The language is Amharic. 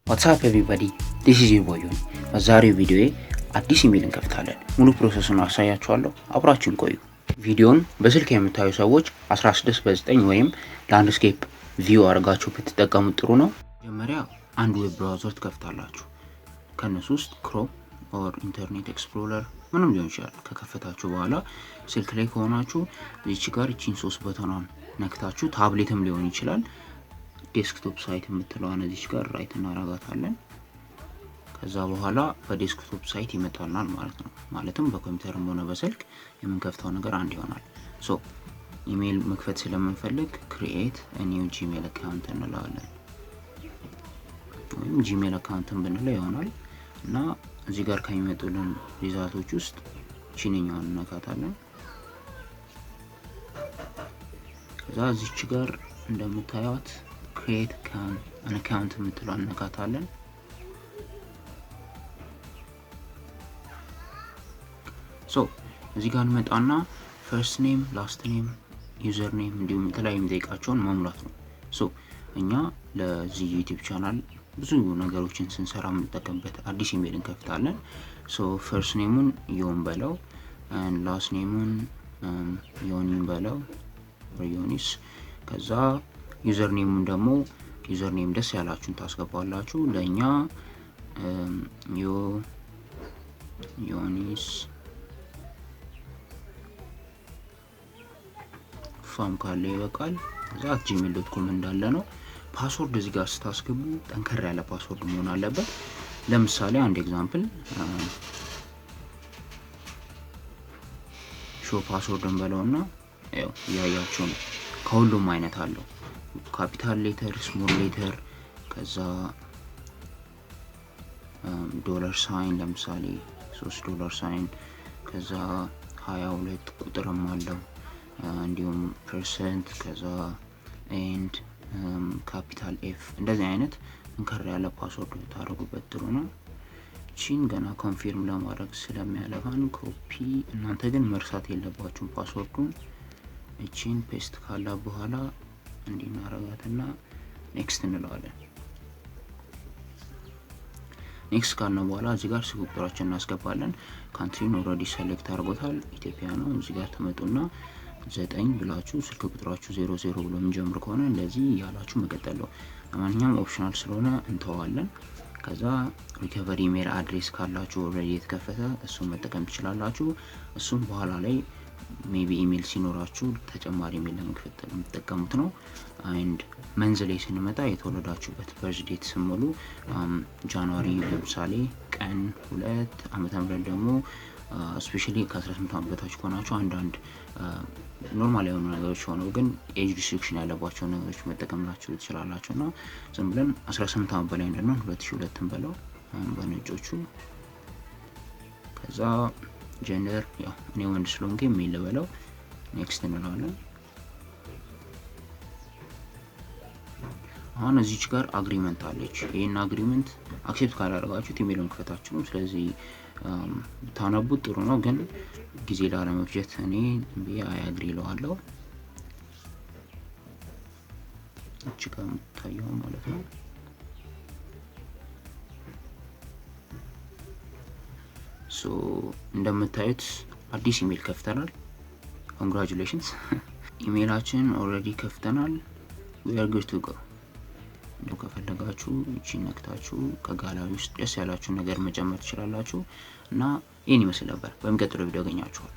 What's up everybody, this is your boy ዮኒ። በዛሬው ቪዲዮዬ አዲስ ኢሜል እንከፍታለን። ሙሉ process ኡን አሳያችኋለሁ። አብራችሁን ቆዩ። ቪዲዮን በስልክ የምታዩ ሰዎች 16 በ9 ወይም landscape view አድርጋችሁ ብትጠቀሙት ጥሩ ነው። መጀመሪያ አንድ web browser ትከፍታላችሁ። ከእነሱ ውስጥ Chrome or Internet Explorer ምንም ሊሆን ይችላል። ከከፈታችሁ በኋላ ስልክ ላይ ከሆናችሁ እዚች ጋር እቺን ሶስት button ኗን ነክታችሁ፣ ታብሌትም ሊሆን ይችላል፣ desktop site የምትለዋን እዚች ጋር right እናረጋታለን። ከዛ በኋላ በ desktop site ይመጣልናል ማለት ነው። ማለትም በኮምፒውተርም ሆነ በስልክ የምንከፍተው ነገር አንድ ይሆናል። So ኢሜይል መክፈት ስለምንፈልግ create new Gmail account እንለዋለን፣ ወይም Gmail account ን ብንለው ይሆናል። እና እዚህ ጋር ከሚመጡልን result ኦች ውስጥ ቺንኛውን እነካታለን። ከዛ እዚች ጋር እንደምታዩት create an account የምትለው እነካታለን። So እዚህ ጋር እንመጣና first name፣ last name፣ user name እንዲሁም የተለያዩ የሚጠይቃቸውን መሙላት ነው። So እኛ ለዚህ YouTube channel ብዙ ነገሮችን ስንሰራ የምንጠቀምበት አዲስ ኢሜል እንከፍታለን። So first name ኡን ዮን በለው፣ last name ኡን ዮኒን በለው፣ ዮኒስ። ከዛ user name ኡን ደግሞ user name ደስ ያላችሁን ታስገባላችሁ። ለእኛ ዮ ዮኒስ ፋም ካለ ይበቃል። ከዛ @gmail.com እንዳለ ነው። Password እዚህ ጋር ስታስገቡ ጠንከር ያለ password መሆን አለበት። ለምሳሌ አንድ example show password እንበለውና ያው እያያችሁ ነው። ከሁሉም አይነት አለው፣ capital letter፣ small letter፣ ከዛ dollar sign፣ ለምሳሌ 3 dollar sign፣ ከዛ 22 ቁጥርም አለው፣ እንዲሁም percent፣ ከዛ and capital F። እንደዚህ አይነት ጠንከር ያለ password ብታደርጉበት ጥሩ ነው። ቺን ገና confirm ለማድረግ ስለሚያለፋን ኮፒ፣ እናንተ ግን መርሳት የለባችሁም password ኡን። እቺን paste ካላ በኋላ እንዲናረጋትና next እንለዋለን። Next ካልነው በኋላ እዚህ ጋር ስልክ ቁጥራችን እናስገባለን። Country ን already select አድርጎታል፣ ኢትዮጵያ ነው። እዚህ ጋር ትመጡና 9 ብላችሁ ስልክ ቁጥራችሁ 00 ብሎ የሚጀምር ከሆነ እንደዚህ እያላችሁ መቀጠል ነው። ለማንኛውም optional ስለሆነ እንተዋለን። ከዛ recovery email address ካላችሁ already የተከፈተ እሱን መጠቀም ትችላላችሁ። እሱም በኋላ ላይ maybe ኢሜል ሲኖራችሁ ተጨማሪ ኢሜል ለመክፈት የምትጠቀሙት ነው። And month ላይ ስንመጣ የተወለዳችሁበት birth date ስሞሉ January ለምሳሌ ቀን 2፣ ዓመተ ምህረት ደግሞ especially ከ18 ዓመት በታች ከሆናችሁ አንዳንድ normal የሆኑ ነገሮች ሆነው ግን age restriction ያለባቸው ነገሮች መጠቀም ላችሁ ትችላላችሁ። እና ዝም ብለን 18 ዓመት በላይ እንድንሆን 2002 በለው በነጮቹ። ከዛ gender ያው እኔ ወንድ ስለሆንኩ male በለው፣ next እንለዋለን። አሁን እዚች ጋር agreement አለች። ይህን agreement accept ካላደረጋችሁት ኢሜሉን ክፈታችሁም። ስለዚህ ብታነቡት ጥሩ ነው፣ ግን ጊዜ ላለመፍጀት እኔ ብዬ I agree እለዋለሁ። እች ጋር የምታየው ማለት ነው። So እንደምታዩት አዲስ ኢሜል ከፍተናል። Congratulations፣ ኢሜላችን already ከፍተናል። We are good to go። እንደው ከፈለጋችሁ እቺን ነክታችሁ ከጋላሪ ውስጥ ደስ ያላችሁ ነገር መጨመር ትችላላችሁ። እና ይህን ይመስል ነበር። በሚቀጥለው ቪዲዮ አገኛችኋለሁ።